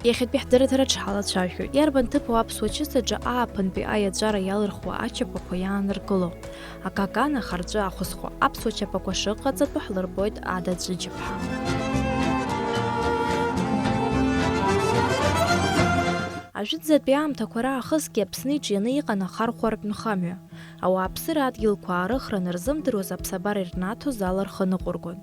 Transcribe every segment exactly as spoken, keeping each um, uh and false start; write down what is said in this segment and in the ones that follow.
Иахьатәи ҳдырраҭара ҳалацәажәоит, иарбан ҭыԥу аԥсуа чысаҿы ааԥынтәи аиаҵәара иалырхуа ачаԥақәа иааныркыло. Акакан, ахарҵәы, ахәыцхәы, аԥсуа чаԥақәа шыҟаҵатәу ҳлырбоит Ада Ҵәыџьаԥҳа. Ажәытәӡатәи аамҭақәа раахысгьы Аԥсны иҿианы иҟан ахархәаратә нхамҩа. Ауааԥсыра адгьылқәа аарыхраны рзымдыруаз аԥсабара ирнаҭоз ала рхы ныҟәыргон.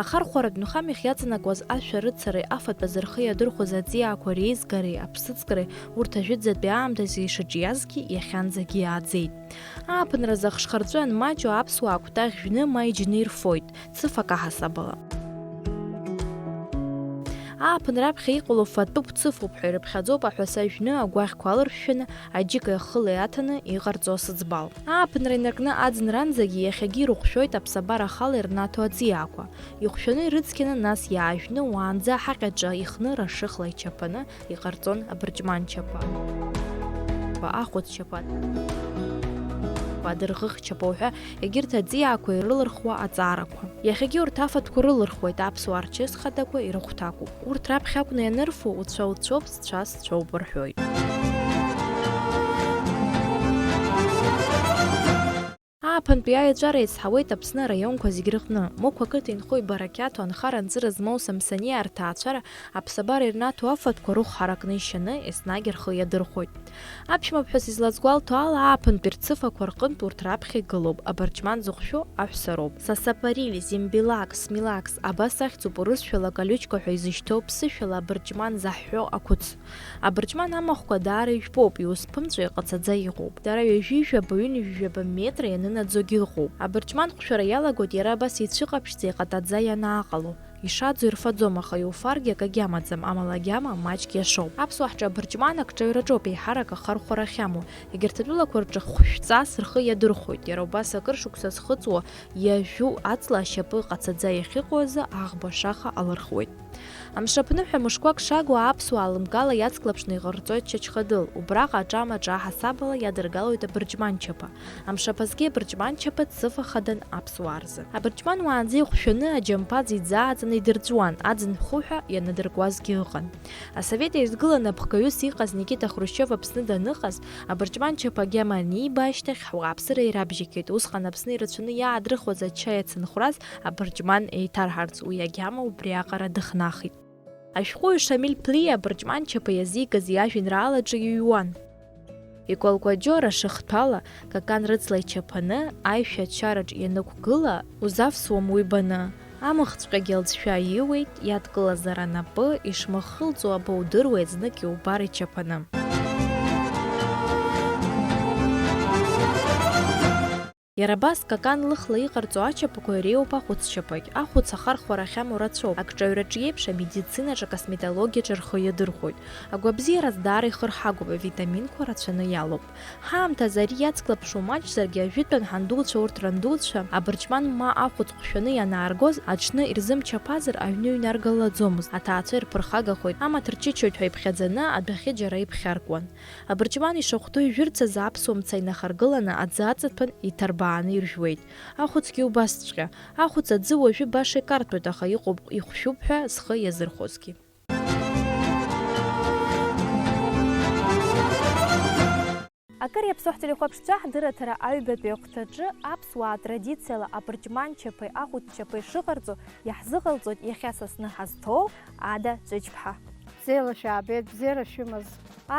Ахархәаратә нхамҩахь иаҵанакуаз ашәарыцареи афатәазы рхы иадырхәоз аҵиаақәа реизгареи аԥсыӡкреи урҭ ажәытәӡатәи аамҭазы ишыҿиазгьы иахьанӡагьы иааӡеит. Ааԥынразы ахшхарҵәы анмаҷу аԥсуаа акәтаӷь жәны ма иџьны ирфоит, цыфак аҳасабала. Ааԥын раԥхьа иҟало фатәуп, цыфуп ҳәа ирыԥхьаӡоуп аҳәаса жәны агәаӷьқәа алыршәшәаны, аџьыка ахыла иаҭаны иҟарҵо асыӡбал. Ааԥынра инаркны аӡынранӡагьы иахьагьы ирыхәшәоит аԥсабара ахала ирнаҭо аҵиаақәа. Ихәшәаны ирыцқьаны, нас иаажәны, уаанӡа аҳаҟьаҿы ихны рашыхла ичаԥаны иҟарҵон абырҷманчаԥа, ахәыцчаԥа, адырӷыхьчаԥа уҳәа егьырҭ аҵиаақәа ирылырхуа аҵаарақәа. Иахьагьы урҭ афатәқәа рылырхуеит аԥсуаа рчыс хадақәа ирыхәҭакуп. Урҭ раԥхьа акәны ианырфо, уцәа уцәоуп, сцәа сцәоуп рҳәоит. Ааԥынтәи аиаҵәара еицҳауеит Аԥсны араионқәа зегь рыҟны. Мықә ақыҭа инхо ибарақьаҭу анхара-анҵыра змоу Самсониа рҭаацәара аԥсабара ирнаҭо афатәқәа рыхә ҳаракны ишьаны, еснагь рхы иадырхәоит. Аԥшәмаԥҳәыс излазгәалҭо ала, ааԥынтәи рцыфақәа рҟынтә урҭ раԥхьа игылоуп, абырҷман зыхәшәу аҳәса роуп. Сасапарили, зимбилакс, смилакс, абас ахьӡуп урысшәала колючка ҳәа изышьҭоу, ԥсышәала абырҷман заҳҳәо ақәыц. Абырҷман амахәқәа даара ижәпоуп, иус ԥымҵәо иҟацаӡа иҟоуп. Дара ҩажәи жәаба, ҩынҩажәи жәаба метра ианынаӡогьы ыҟоуп. Абырҷман хәшәара иалагоит иара абас ицәыҟаԥшьӡа иҟатаӡа ианааҟало. Ишаӡо ирфаӡом, аха иуфаргьы акагьы амаӡам, амала агьама маҷк иашоуп. Аԥсуаа ҳҿы абырҷман акҿаҩраҿоуп еиҳарак ахархәара ахьамоу. Егьырҭ атәылақәа рҿы хәшәҵас рхы иадырхәоит. Иара убас акыр шықәса зхыҵуа, иажәу аҵла ашьапы ҟацаӡа иахьыҟоу азы аӷба шаха алырхуеит. Амшаԥныҳәа мышқәак шагу аԥсуаа лымкаала иацклаԥшны иҟарҵоит Чачхадыл, убраҟа аҿамаҿа аҳасабала иадыргалоит абырҷманчаԥа. Амшаԥазгьы абырҷманчаԥа цыфа хадан аԥсуаа рзы. Абырҷман уаанӡа ихәшәаны, аџьампаз иӡааӡаны идырҵәуан, аӡын хәы ҳәа ианадыркуазгьы ыҟан. Асовет Еидгыла напхгаҩыс иҟаз Никита Хрушьчиов Аԥсны даныҟаз, абырҷманчаԥа агьама аниба ашьҭахь, ҳуааԥсыра ирабжьеигеит, усҟан Аԥсны ирацәаны иаадрыхуаз ачаи ацынхәрас абырҷман еиҭарҳарц уи агьама убриаҟара дыхнахит. Ашәҟәыҩҩы Шамиль Плиа абырҷманчаԥа иазигаз иажәеинраалаҿы иҩуан. Икәалкәаџьо рашыхҭәала, какан рыцла ичаԥаны, аишәачараҿ ианықәгыла, узавсуам уи баны. Амыхҵәҟьагьы алҵшәа иуеит, иадкылазар анапы, ишмыххылҵуа аба удыруеит, знык иубар ичаԥаны. Иара абас какан лыхла иҟарҵо ачаԥақәа иреиуоуп ахәыцчаԥагь. Ахәыц ахархәара ахьамоу рацәоуп. Акҿаҩраҿы иеиԥш, амедицинаҿ, акосметологиаҿ рхы иадырхәоит. Агәабзиараз даара ихы рҳагоуп, авитаминқәа рацәаны иалоуп. Ҳаамҭазы ари иацклаԥшуа маҷзаргьы, ажәытәан ҳандуцәа урҭ рандуцәа абырҷман ма ахәыц ҟәшәаны ианааргоз, аҽны ирзымчаԥазар, аҩны иҩнаргалаӡомызт, аҭаацәа ирԥырхагахоит, амаҭ рчычоит ҳәа иԥхьаӡаны адәахьы џьара иԥхьаркуан. Абырҷман ишахәҭоу ижәырцаз аԥсуа мца инахаргыланы аӡы аҵатәан иҭарбааны иржәуеит. Ахәыцгьы убасҵәҟьа. Ахәыц аӡы уажәы баша икарҭәоит, аха иҟоуп ихәшәуп ҳәа зхы иазырхәозгьы. Акыр иаԥсоу ҳтелехәаԥшцәа, ҳдырраҭара аҩбатәи ахәҭаҿы аԥсуаа традициала абырҷманчаԥеи ахәыцчаԥеи шыҟарҵо иаҳзыҟалҵоит иахьа са сны ҳазҭоу Ада Ҵәыџьԥҳа. Бзиала шәаабеит, бзиара шәымаз.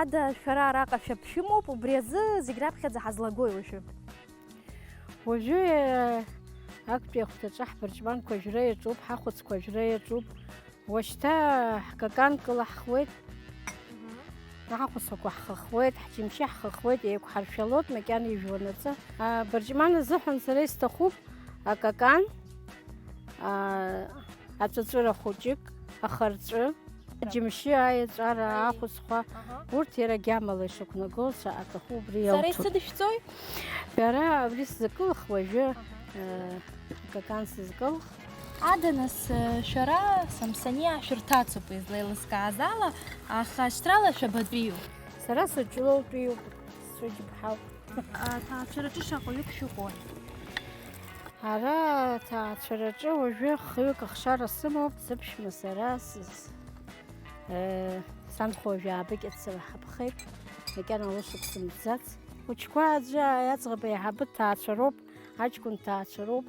Ада, шәара араҟа шәаԥшәымоуп, убри азы зегь раԥхьаӡа ҳазлагои уажәы? Уажәы, э, актәи ахәҭаҿы ҳбырҷманқәа ажәра иаҿуп, ҳахәыцқәа ажәра иаҿуп. Уашьҭа ҳкаканк ылаҳхуеит, мгм, аҳәсақәа ҳхыхуеит, ҳџьымшьы ҳхыхуеит, еиқәҳаршәалоит, макьана ижәуанаҵы. Абырҷман азыҳәан сара исҭахуп акакан, а, аҵәыҵәыра хәыҷык, ахарҵәы, џьымшьы, аиаҵәара, аҳәсқәа, аҳа, урҭ иара гьамала ишықәнагоу саҭаху убри иауҭоит. Сара исыдышәҵои? Шәара абри сзакылх уажәы, аҳа, э, акакан сызкылх. Ада, нас, э, шәара Самсониа шәырҭацоуп излеилыскааз ала, аха шьҭрала шәабатәиу? Сара Саҷлоутәиуп, Сцәыџьԥҳауп. Аҭаацәараҿы шаҟаҩык шәыҟоу? Ара аҭаацәараҿы уажәы хҩык ахшара сымоуп, сыԥшәма, сара, с-, с-, Санхәа уажәы аабыкьацара ҳаԥхеит, макьана лышықәса мҵӡац. Хәыҷқәа аӡәы аӡӷаб аиҳабы ҭаацәароуп, аҷкәын ҭаацәароуп,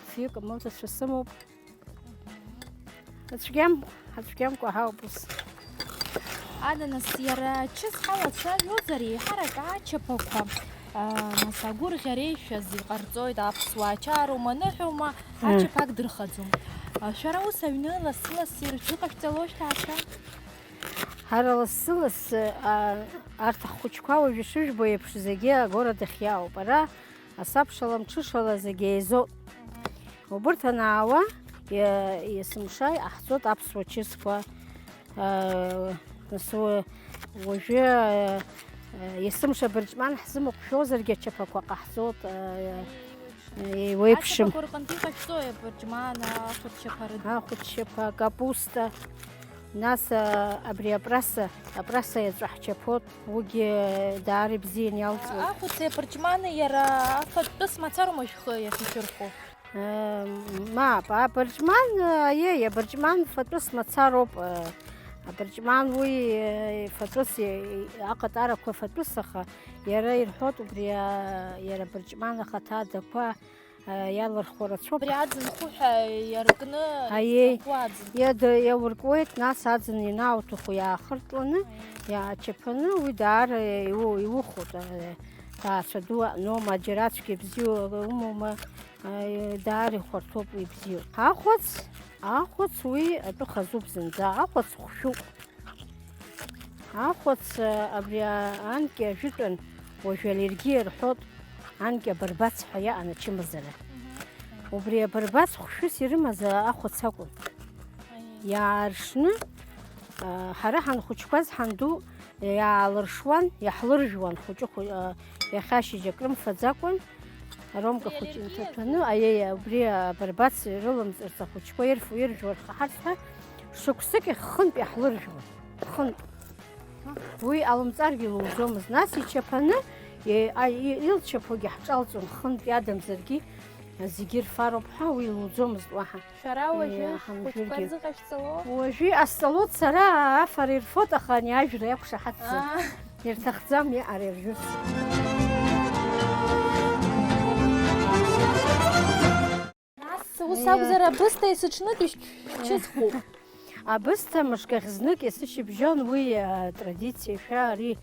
фҩык амоҭацәа сымоуп. Ацәгьам, ацәгьамкәа ҳауп ус. Ада, нас, иара ачыс ҳалацәажәозар, еиҳарак ачаԥақәа, аа, нас, агәырӷьареишәаз иҟарҵоит аԥсуаа, ачароума, аныҳәоума, ачаԥак дырхаӡом. А, шәара ус аҩны лассы-лассы ирыцәыҟашәҵалои шәҭаацәа? Ҳара лассы-лассы, а, арҭ ҳхәыҷқәа уажә ишыжәбо еиԥш зегьы агород ахь иаауп. Ара асабшала, амҽышала зегьы еизоуп. Убырҭ анаауа, е-, есымша иҟаҳҵоит аԥсуа чысқәа. Э, нас уа-, уажәы, э, есымша абырҷман ҳзымақәшәозаргьы ачаԥақәа ҟаҳҵоит, э, э, еиуеиԥшым. Ачаԥақәа рҟынтә иҟашәҵои абырҷман, ахәыҷ чаԥа рыда? Ахәыҷ чаԥа, капуста. Нас, э, абри апраса, апраса иаҵәа ҳчаԥот, уигьы даара ибзиан иалҵуеит. Ахәыци абырҷмани иара афатәыс мацароума шәхы иахьышәырхәо? Э, мап, абырҷман, э, аиеи, абырҷман фатәыс мацароуп, э, абырҷман уи, э, фатәыс, э, аҟатарақәа фатәыс, аха иара ирҳәоит убри, э, иара абырҷман ахаҭа адақәа, э, иалырхуа рацәоуп. Убри аӡын хәы ҳәа иаркны, аиеи, изҭаху аӡын. Иад-, иауркуеит, нас аӡын ианаауҭаху иаахыртланы, аиеи, иаачаԥаны, уи даара иу-, иухәоит, э, ҭаацәа ду аҟноума, џьара цәгьа бзиа умоума, Аи, даара ихәарҭоуп, уи бзиоуп. Ахәац, ахәац уи атәы хазуп зынӡа, ахәац хәшәуп. Ахәац, а, абри, а, анкьа ажәытәан уажәы аллергиа рҳәоит, анкьа абарбац ҳәа иаҟан ачымазара. Мгм. Убри абарбац хәшәыс ирымаз ахәац акәын. Аиеи. Иааршны, а, ҳара ҳанхәыҷқәаз ҳанду Иаалыршуан, иаҳлыржәуан хәыҷы-хәы-, а, иахьа ашьыжь акрымфаӡакәан, аромка хәыҷы инҭаҭәаны, аиеи, убри абарбац ирылымҵырц ахәыҷқәа ирфо, иржәуа рхаҳарц ҳәа, шықәсык иххынтә иаҳлыржәуан, хынтә. Уи алымҵаргьы луӡомызт. Нас ичаԥаны, е-, а, и-, илчаԥогьы ҳҿалҵон, хынтә иадамзаргьы, зегьы ирфароуп ҳәа, уи луӡомызт уаҳа. Шәара уажәы, еиҳа хәыҷқәа мжәыргьы рзыҟашәҵало? Уажәы иҟасҵалоит сара, афара ирфоит, аха ани ажәра иақәшаҳаҭӡам. Аа. Ирҭахӡам иаҟара иржәырц. Нас ус, еиа, акәзар, абысҭа есыҽнытә ишәчысхуп? Абысҭа мышкахь знык есышьыбжьон уи, а, традициа шәа ари,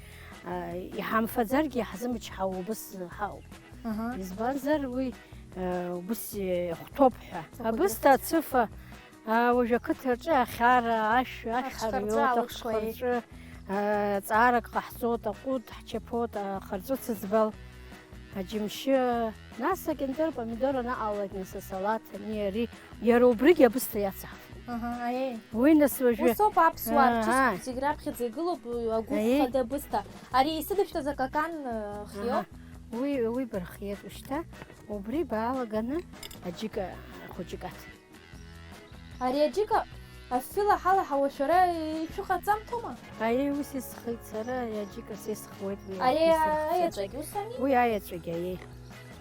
а, иҳамфаӡаргьы иаҳзымчҳауа убыс ҳауп. Аҳа. Избанзар уи, э, убыс ихәҭоуп ҳәа. Цыфа. Абысҭа, ацыфа, а, уажә ақыҭаҿы ахьара, ашә, ашә ҳарҩоит, ахышхырҵәы, ахышхырҵәы, а, ҵаарак ҟаҳҵоит, аҟәыд ҳчаԥоит, ахырҵәы цыӡбал, аџьымшьы, нас акьынтыр, помидор анаҟалалак, нас асалаҭ, ани, ари, иара убригьы абысҭа иацаҳфоит. Аҳа, аиеи. Уи нас уажәы, усоуп аԥсуаа, аҳа, рчысқәа зегь раԥхьаӡа игылоуп, агәыхәхада, аиеи, абысҭа. Ари исыдышәҭаз акакан, э, хиоуп. Аҳа. Уи, уи бырхиеит ушьҭа. Убри баалаганы аџьыка хәыҷык аҭ. Ари аџьыка афҩы лаҳалаҳауа шәара ишәыҟаҵамҭоума? Аиеи, ус исхеит сара, ари аџьыка сисхуеит, уи. Ари исырхцәа. Аиаҵәагь ус ами? Уи аиаҵәагь, аиеи.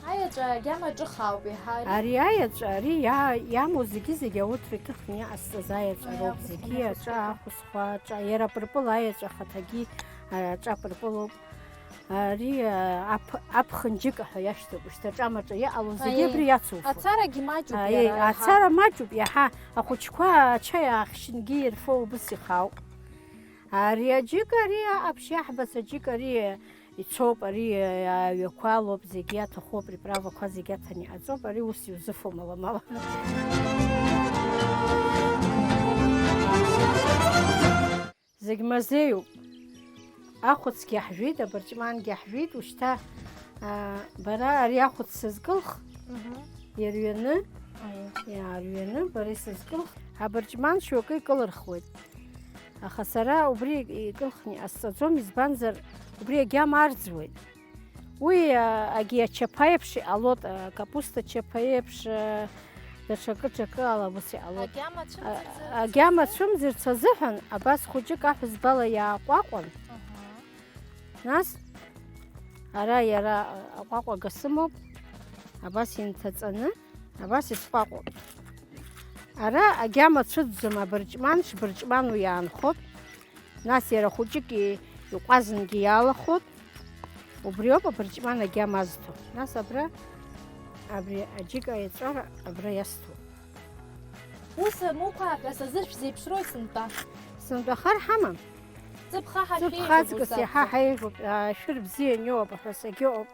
Аиаҵәа агьама ҿыхаауп еиҳа, ари. Ари аиаҵәа, ари иа-, иамоу зегьы-зегьы ауҭра иҭыхны иҟасҵаз аиаҵәа роуп, аиаҵәа зегьы, аиаҵәа, ахәыцхәа, аҿа, иара апырпыл аиаҵәа ахаҭагьы, аҿа апырпылоуп. Ари, а, аԥ-, аԥхынџьыка ҳәа иашьҭоуп, шьҭа аҿамаҿа иҟало зегьы, аиеи, абри иацуфо. Ацарагьы маҷуп, аиеи, иара, иаҳа. Ацара маҷуп иаҳа, ахәыҷқәа ачаи аахшьынгьы ирфо убыс ихаауп. Ари аџьыка, ари аҟаԥшь иаҳбац аџьыка, ари ицоуп, ари аҩақәа алоуп, зегьы иаҭаху априправақәа зегьы аҭаны иҟаҵоуп, ари ус иузыфом аламала. Зегь мазеиуп. Ахәыцгьы ҳжәит, абырҷмангьы ҳжәит, ушьҭа, а, бара ари ахәыц сызкылх, мгм, ирҩаны, аиеи, иаарҩаны, бара исызкылх, абырҷман шьоукы икылырхуеит. Аха сара убри икылхны иҟасҵаӡом, избанзар, убри агьама арӡуеит. Уи, а, агьи ачаԥа еиԥш иҟалоит, а, капуста чаԥа еиԥш, а, даҽакы-ҽакы ала ус иҟалоит. Агьама цәымӡырц, а, агьама цәымӡырц азыҳәан абас хәыҷык аҳәызбала иааҟәаҟәан. Аҳа. Нас ара иара аҟәаҟәага сымоуп, абас инҭаҵаны, абас исҟәаҟәоуп. Ара агьама цәыӡӡом, абырҷман, шбырҷману иаанхоит. Нас иара хәыҷык и-, иҟәазынгьы иалахәуп. Убриоуп абырҷман агьама азҭо. Нас абра, абри аџьыка еҵәара абра иасҭо. Ус ануқәааҳәа сазышәзеиԥшроит сынтәа. Сынтәа хар ҳамам. Ҵыԥха ҳашәеиӷьуп. Ҵыԥха аҵкыс ус иаҳа акәзар. Ҳаиӷьуп, ашәыр бзиа аниоуп, аҳәасагьы ыҟоуп.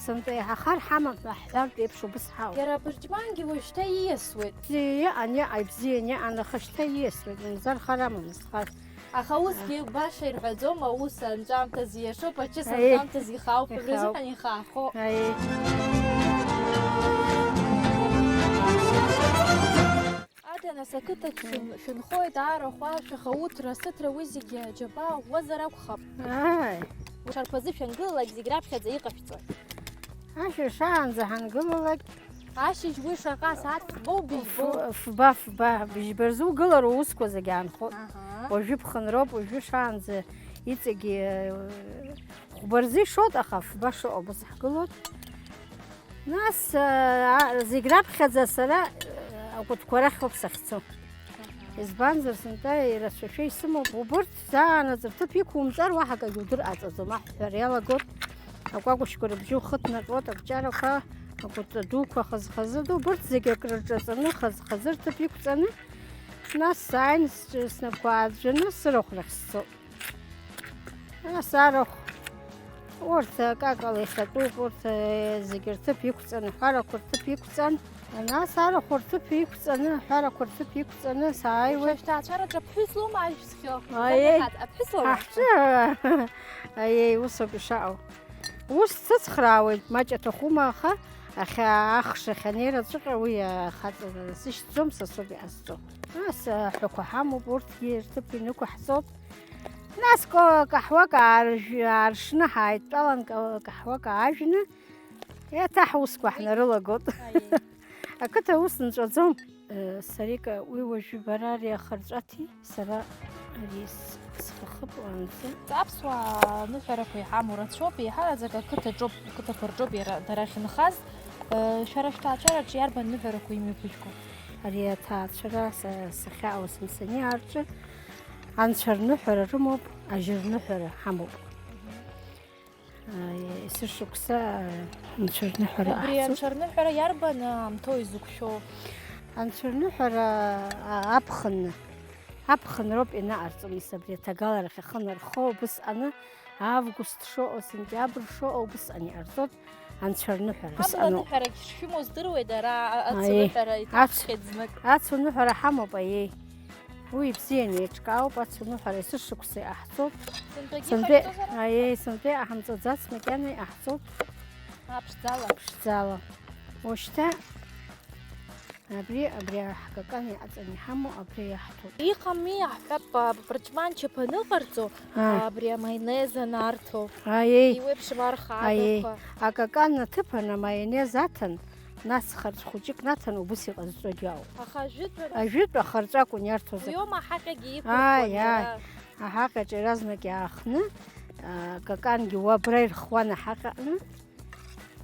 Сынтәа иаҳа хар ҳамам ҳәа ҳҳәартә еиԥш убыс ҳауп. Иара абырҷмангьы уажәшьҭа ииасуеит. Бзиа иҟан, иҟан, ибзиан иҟан, аха шьҭа ииасуеит, мамзар хар амамызт, хар. Аха усгьы баша ирҳәаӡом, аус анҵәамҭазы иашоуп, ачыс Аиеи. Анҵәамҭазы ихаауп, абри Ихаауп. Азыҳәан ихаахо. Аиеи. Аденас ақыҭаҿ шәын-, шәынхоит, аарахә, ашәаха, уҭра, асыҭра, уи зегьы аџьабаа ӷәӷәазар акәхап. Ааи. Шәарқәа зышәангылалак зегь раԥхьаӡа иҟашәҵои? Ашәа шаанӡа ҳангылалак, Ашьыжь уи шаҟа асааҭ фбоу, быжьбоу? Ф-, фба, фба, быжьба рзы угылар уусқәа зегь аанхоит. Аҳа. Уажәы ԥхынроуп, уажәы шаанӡа иҵегьы, э, хәба рзы ишоит, аха фба шыҟоу убас ҳгылоит. Нас, э, а, зегь раԥхьаӡа сара, э, акәытқәа рахь ауп сахьцо. Аҳа. Избанзар, сынтәа ирацәашәа исымоуп, убырҭ заанаҵ рҭыԥ иқәумҵар, уаҳа акагьы удыр-, аҵаӡом, аҳәҳәара иалагоит. Акәакәшьқәа рыбжьы ухыҭнаҟьоит, акәҷарақәа, акәыта дуқәа хаз-хазы ду, убырҭ зегьы акрырҿаҵаны, хаз-хазы рҭыԥ иқәҵаны, нас сааин, сҿы-, снапқәа ааӡәӡәаны сырахә рахь сцоит. Нас арахә, урҭ акакала ихатәуп, урҭ, э, зегьы рҭыԥ иқәҵаны, аҳәарақәа рҭыԥ иқәҵан, Нас арахә рҭыԥ иқәҵаны, аҳәарақәа рҭыԥ иқәҵаны сааиуеит. Шәа шәҭаацәараҿы аԥҳәыс лоума ажә зхиоу? Аиеи. Ҳаԥҳәыс лоума? Ҳаҳҿы, аиеи, ус ауп ишаҟоу. Ус дсыцхраауеит, маҷ аҭахума, аха ахьа-, ахш ахьанеира аҵәҟьа уи ахаҵа сышьҭӡом, са соуп иҟасҵо. Нас аҳәақәа ҳамоуп, урҭгьы рҭыԥ инықәаҳҵоит. Нас ко-, каҳуак ааржә-, ааршны ҳааидтәалан, ка-, каҳуак аажәны, Еиҭа ҳусқәа ҳнарылагоит. Аиеи. Ақыҭа аус нҵәаӡом. Э, Сарика, уи уажәы бара ари ахырҵәаҭи, сара ари с-, схахып уаанӡа. Аԥсуаа аныҳәарақәа иҳамоу рацәоуп, еиҳараӡак ақыҭа ҿоуп, ақыҭақәа рҿоуп иара, дара ахьынхаз. Э, шәара шәҭаацәараҿы иарбан ныҳәарақәа имҩаԥыжәго? Ари аҭаацәара са-, сахьаауаз Мсаниаа рҿы анцәа рныҳәара рымоуп, ажьы рныҳәара ҳамоуп. Аиеи, есышықәса анцәа рныҳәара. Убри аҳцәа-, анцәа рныҳәара иарбан аамҭоу изықәшәо? Анцәа рныҳәара, а, аԥхынны. Аԥхынроуп ианаҟарҵо, нас абри аҭагаларахь ахы нархо, убысҟаны август шыҟоу, сентиабр шыҟоу, убысҟан иҟарҵоит анцәа рныҳәара. Абла Убысҟаноуп. Ныҳәарагь шшәымоу здыруеит, ара, а, ацу Аиеи. Ныҳәара Ац-, иҭаԥхьеит знык. Ацу ныҳәара ҳамоуп, аиеи. Уи ибзианы еиҿкаауп, ацуныҳәара есышықәса иҟаҳҵоит. Сынтәагьы Сынтәа, иҟаҳҵозар акәхап? Аиеи, сынтәа иҟаҳамҵаӡац макьана иҟаҳҵоит. А, ԥшӡала? Ԥшӡала. Ушьҭа абри, абри аҳкакан иҟаҵаны иҳамоу абри иаҳҭоит. Иҟами, иаҳҳәап, а, пырҷманчаԥа аныҟарҵо, А. а, абри амаионез анарҭо. Аиеи. Иуеиԥшым арха Аиеи. Адақәа. Акакан аҭыԥан амаионез аҭан, Нас харҵә хәыҷык наҭан убыс иҟазҵогьы ауп. Аха ажәытә ара Ажәытә ахарҵә акәын иарҭоз. Уиоума аҳаҟьагьы иқәырхуан Ааи, иара. Ааи. Аҳаҟьаҿ иаразнак иаахны, а, какангьы уа абра ирхуан аҳаҟьаҟны.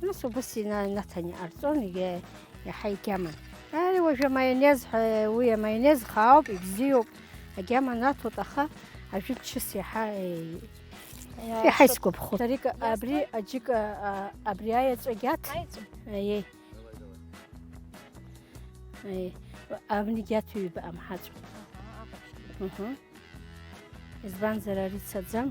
Нас убыс ина-, инаҭан иҟарҵон, егьа иаҳа игьаман. Ари уажәы амаионез ҳәа, уи амаионез хаауп, ибзиоуп. Агьама наҭоит, аха ажәытә чыс иаҳа, е, Иа-, иаҳа шо-, исгәаԥхоит. Сарика, иасҳәоит. Абри аџьыка, а, абри аеҵәагь аҭ-, Аеҵәа? Аиеи. Аиеи. Абнагь аҭ-, ҩба амҳаҵә. Аҳа, аҟаԥшь. Мҳы. Избанзар, ари цаӡам.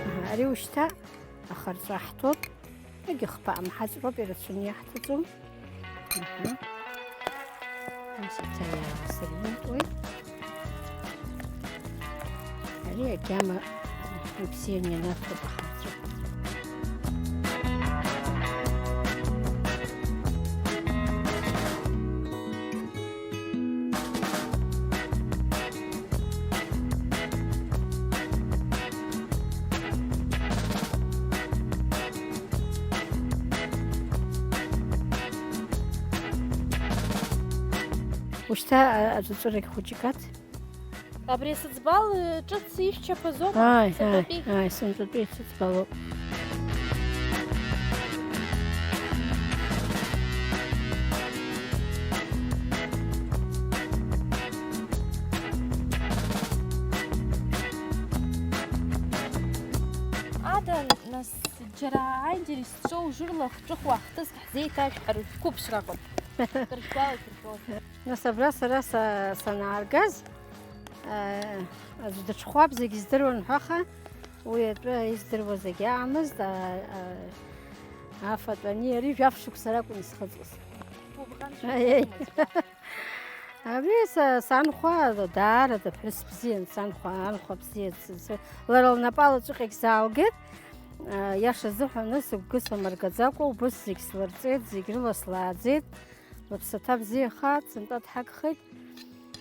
Аха ари ушьҭа ахарҵәа ҳҭоит. Егьи хԥа амҳаҵә роуп, ирацәаны иаҳҭаӡом. Аҳа. Ус иҭаиаара сырҩынтуеит. Ари агьама ибзианы ианаҭоит ахарҵәы. Ушьҭа, а, аҵәыҵәырагь хәыҷык аҭ. Абри асыӡбал, э, ҿыц ишәчаԥазоума? Ааи, ааи, Сынтәатәи? Ааи, сынтәатәи сыӡбалоуп. Нас џьара аинтерес зҵоу жырла хҿыхуа ахҭыс ҳзеиҭашәҳәар, шәқәыԥшраҟын. Кыр шәгәалашәыршәоит. Нас абра сара са-, санааргаз, аа, аӡә дыҽхәап зегь здыруан ҳәаха, уи атәы издыруа зегь аамызт, аа, аа, афатә ани ари жәаф шықәса ракәын исхыҵуаз. Гәыбӷан Аиеи. Шәымоума? Абри са-, санхәа даара ԥҳәыс бзиан, санхәа, анхәа бзиа, ц-, ц-, лара лнапала ҵәыҟьагь заалгеит. А, иаша азыҳәан, сыгәгьы самыргаӡакәа, убыс зегь слырҵеит, зегь рыла слааӡеит. Лыԥсаҭа бзиахааит, сынтәа дҳагхеит.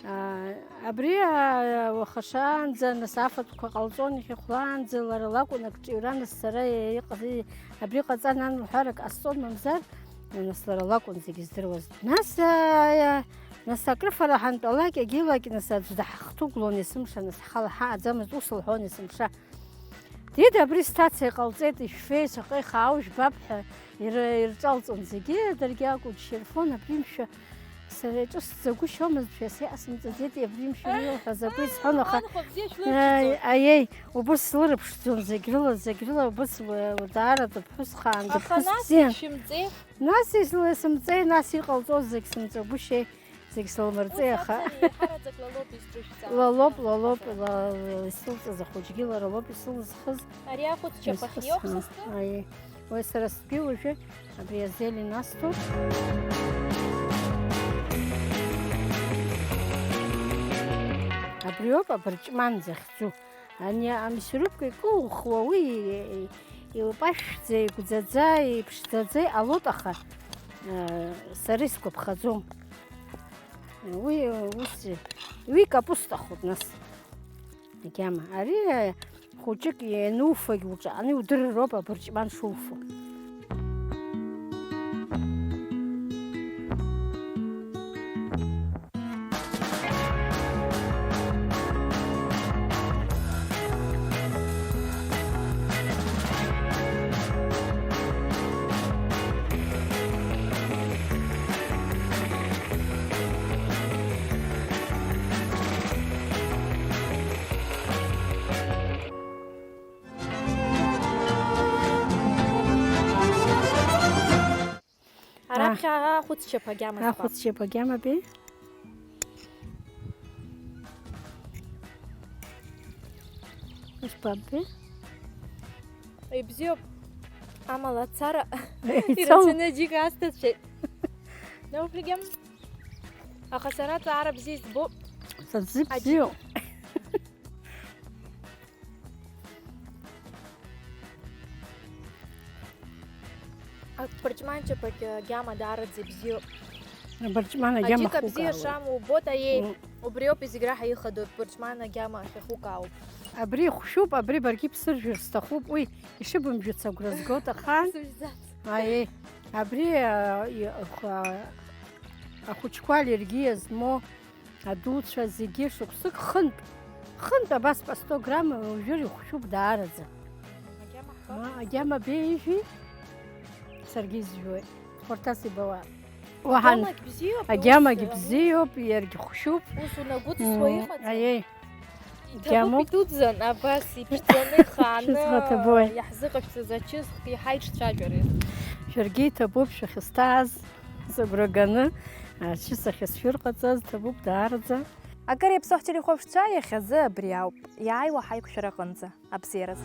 А, абри, а, уаха шаанӡа, нас афатәқәа ҟалҵон, иахьа хәлаанӡа лара лакәын акҿиура, нас сара иҟ-, абри ҟаҵа, нан, уҳәарак ҟасҵон, мамзар, нас лара лакәын зегь здыруаз. Нас, а, а, нас акрыфара ҳантәалак, егьилак, нас аӡә даҳхҭыгәлон есымша, нас ҳхала ҳааӡамызт, ус лҳәон есымша. Дида, абри сҭаца иҟалҵеит, ишәфеи, шаҟа ихаау жәбап ҳәа ир-, ирҿалҵон зегьы, даргьы акәын дшьирфон, абри мшәа сара иҿысӡагәышьомызт, шәа сеиасымҵаӡеит, абри мшәа илҳәаз акәы исҳәон, аха Анхәа бзиа шәлырԥшӡон. Аиеи, убыс слырыԥшӡон зегь рыла, зегь рыла убыс, уа-, даара дыԥҳәыс хаан, Аха дыԥҳәыс нас бзиан. Ишәымҵеи? Нас исла-, сымҵеи, нас иҟалҵоз зегь сымҵагәышьеи. Зегь сылмырҵеи, Ус аха акәзар, еиҳараӡак лалоуп изҿышәҵаа. Лалоуп, лалоуп, Аха. ла-, ла-, исылҵыз ахәыҷгьы лара лоуп исылызхыз. Ари ахәыцчаԥа Исхыз, хиоуп са стәы. Аиеи. Уи сара стәгьы уажәы абри азелень асҭоит. Абриоуп абырҷман захьӡу. Ани амисурупка икылухуа уи и-, и-, илпашәӡа, игәӡаӡа, иԥшӡаӡа иҟалоит, аха, э, сара исгәаԥхаӡом. Уи, ус, уи капустахоуп, нас. Агьама. Ари, э, хәыҷык иануфагь уҿаҟны иудырроуп абырҷман шуфо. Араԥхьа ахәыцчаԥа агьама збап. Ахәыцчаԥа агьама беи? Ишԥаббеи? Ибзиоуп, амала ацара Ицом. Ирацәаны аџьыка асҭацәеит. Наубригьы. Аха сара ҵаара бзиа избо. Са дзыбзиоу. Аџьыка. Абырҷманчаԥагь агьама даараӡа ибзиоуп. Абырҷман агьама Аџьыка бзиа хукаауеит. Шамоу убоит, аиеи. М. Убриоуп зегь раҳа ихадоу, абырҷман агьама ахьахукаауп. Абри ихәшәуп, абри баргьы бсыржәыр сҭахуп, уи ишыбымжәыц агәра згоит, аха Сыжәӡац. Аиеи, абри, а, и-, х-, а, ахәыҷқәа аллергиа змоу Адуцәа зегьы шықәсык хынтә, хынтә абас по сто грамм уажәы ихәшәуп даараӡа. Агьама ҳҳәап. Ма, агьама беижәи? Саргьы изжәуеит. Хәарҭас ибауа. Уаҳан, Агьамагь бзиоуп, агьамагь ус, бзиоуп, иаргь хәшәуп. Ус унагәыдсуа М, иҟаӡам. Аиеи. Иҭабуп, Агьамоуп. Идуӡӡан, абас иԥшӡаны ихааны Шәызӷаҭабуи? Иаҳзыҟашәҵаз ачысхә иаҳа иҿцәажәарыз. Шәаргьы иҭабуп шәахьысҭааз, сыгәра ганы, ачыс ахьысшәырҟаҵаз ҭабуп даараӡа. Акыр иаԥсоу ҳтелехәаԥшцәа, иахьазы абри ауп, иааиуа ҳаиқәшәара аҟынӡа, абзиараз.